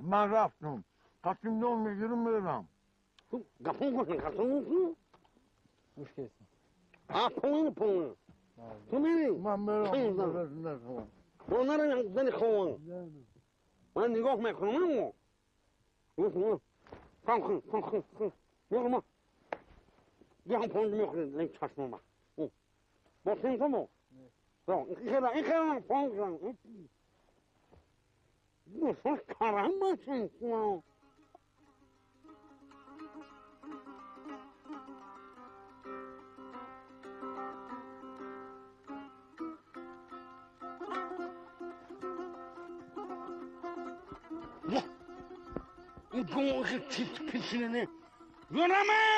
من رفتم قسم دون میگیرم میرم من میرم من نگاه میکنم یه هم پوند میخورید این چشم ما با سینتمو این خیلی پوند زن کرم باشن این گوه چیت پیشینه یونامه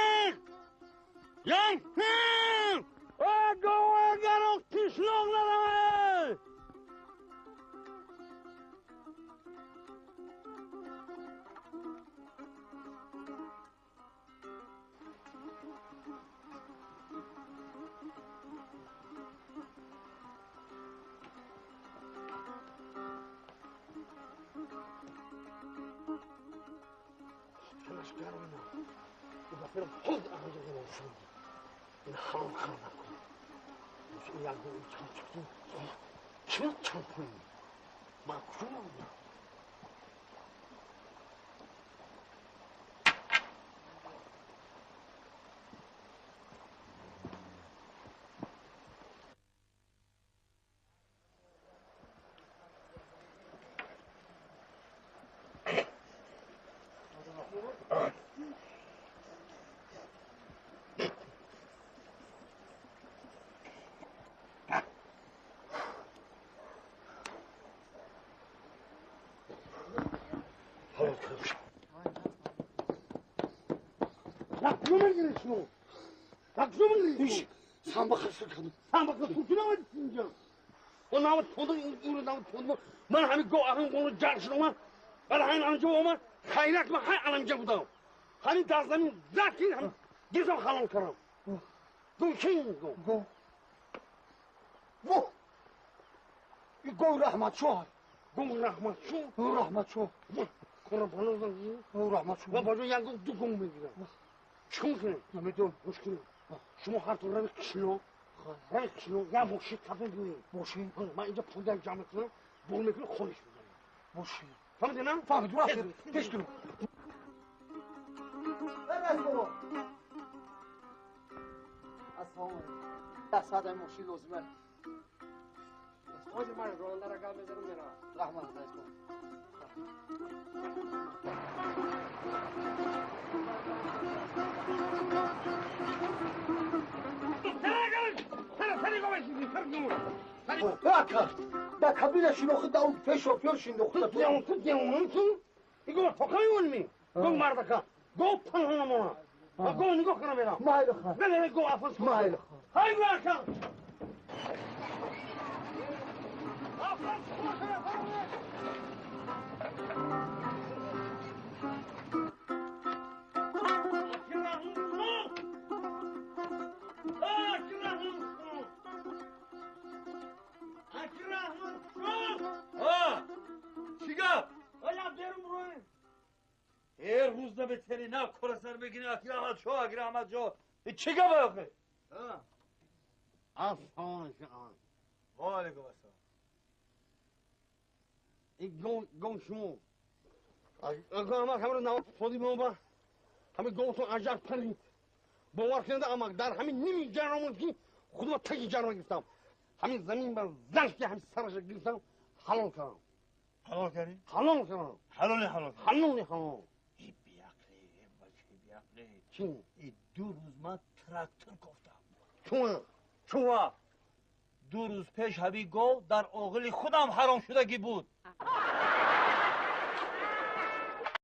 Yan! شما هر طور روی کشلو روی کشلو یا ماشین تفن کنیم ماشین من اینجا پول در جمع کنم بول میکنم خونش میزنم ماشین فهمیدی نه؟ فهمیدم رفت پیش درو بس برو السلام علیکم دست ماشین لازمه خود من راننده را گام میزنم میرم رحمت الله Да кабина шинохт да он пеш шофёр шинохт ту иго токай улми го мардака го панханамона го нигоҳ кана мерам майли ха бе го афас майли ха ҳай вака روز بتری نه کره سر بگیری اکیر احمد شو اکیر احمد شو چی گفت آخه؟ Ассалому алайкум. Ва алайкум ассалом. Ин гов шумо. Агар ама ҳамро нав фоди мо ҳами говтон аҷар парид. Бовар кунед, ама дар ҳамин ними ҷаромон ки худро таги ҷаро гирифтам. Ҳамин замин бар зан ки ҳамин сараша гирифтам, ҳалол кардам. Ҳалол кардӣ? Ҳалол кардам. Ҳалоли ҳалол. Ҳалоли ҳалол. Эй беақлӣ, эй бачаи беақлӣ. Чӣ? Эй 2 рӯз ман трактор кофтам. Чума? Чума? 2 рӯз пеш ҳаби гов дар оғили худам ҳаром шудагӣ буд.